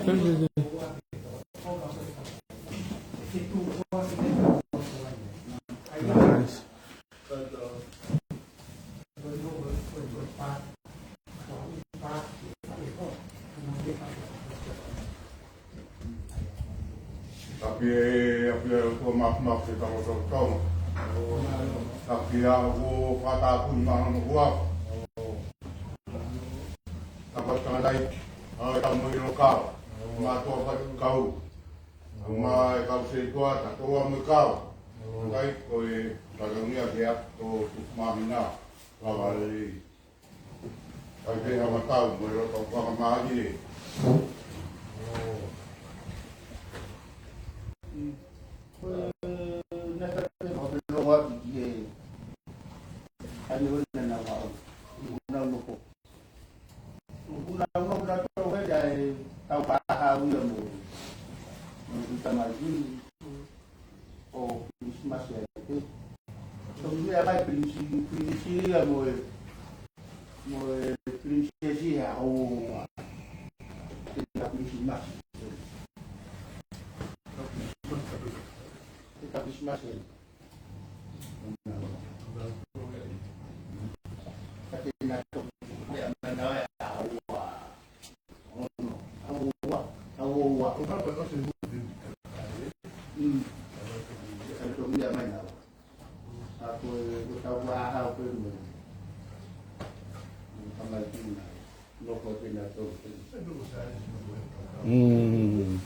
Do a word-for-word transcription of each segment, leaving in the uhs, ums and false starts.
Nice. Api e, api e, ko mafimafi e tau tau tau. Api a, ko fata pun ma no kua. Tapa tangai, a tau mo ilo kau. Ma to fa kau. Ma e kau se kua, ta to mo kau. Ngai ko e, ta ngia ke a to tu ma mina. Lava lelei. Kai pē ha matau, mo e loto fakamālie. Ko e, na ka te o pe loa ki e, ai o na na wau. Una uno ko. Una uno na to he ai tau pa ha ui mo. Mo tu tamai ui. ʻO Kilisimasi ai pē. Tau meʻa mai Pilinisi, Pilinisi ia mo e, mo e Pilinisesi ia ʻo, te ka Kilisimasi. Te ka Kilisimasi. Ka te na tau meʻa mai na ia ʻo. Mm.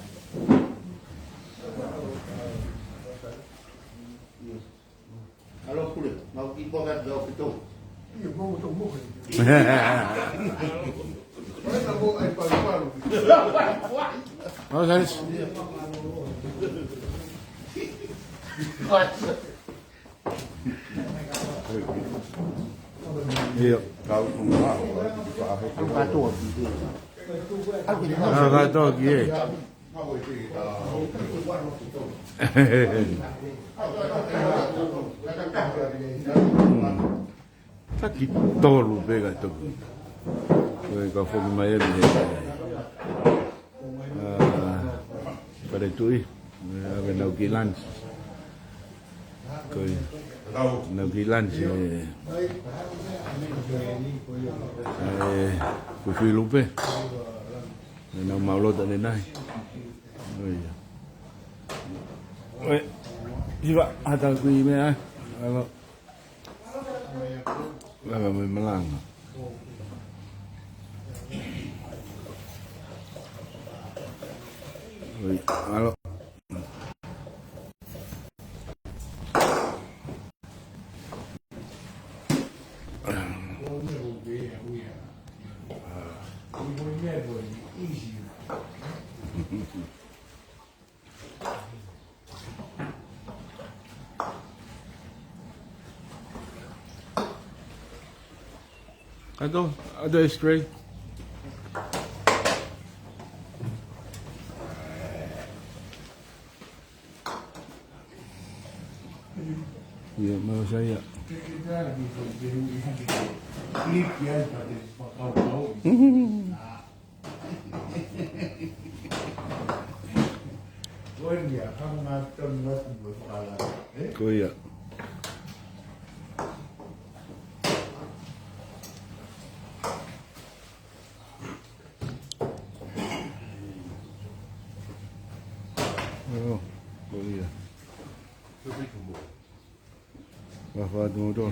Alo pule, mau ki poka dau ki tou. Ia, mau tou mo. Mai na mo ai palu palu. Oh, guys. Ia. Kau tu ma, kau tu ki he. Kau tu ki he. Taki tolu pē ka toki. Ko e ka foki mai e mei he. Ah, pare tui. Ah, ke nau ki lunch. Ko e nau ki lunch, eh. Eh, ko Filupe. Nau maulota ne nai. ʻOi. ʻOi. Siva, ata kui meʻa, eh. Alo. Lava mai malanga. ʻOi, alo. Ado, ado, straight. Ia, mau sai ia. Ko ia. Oh, ko ia. Wa fa tu to.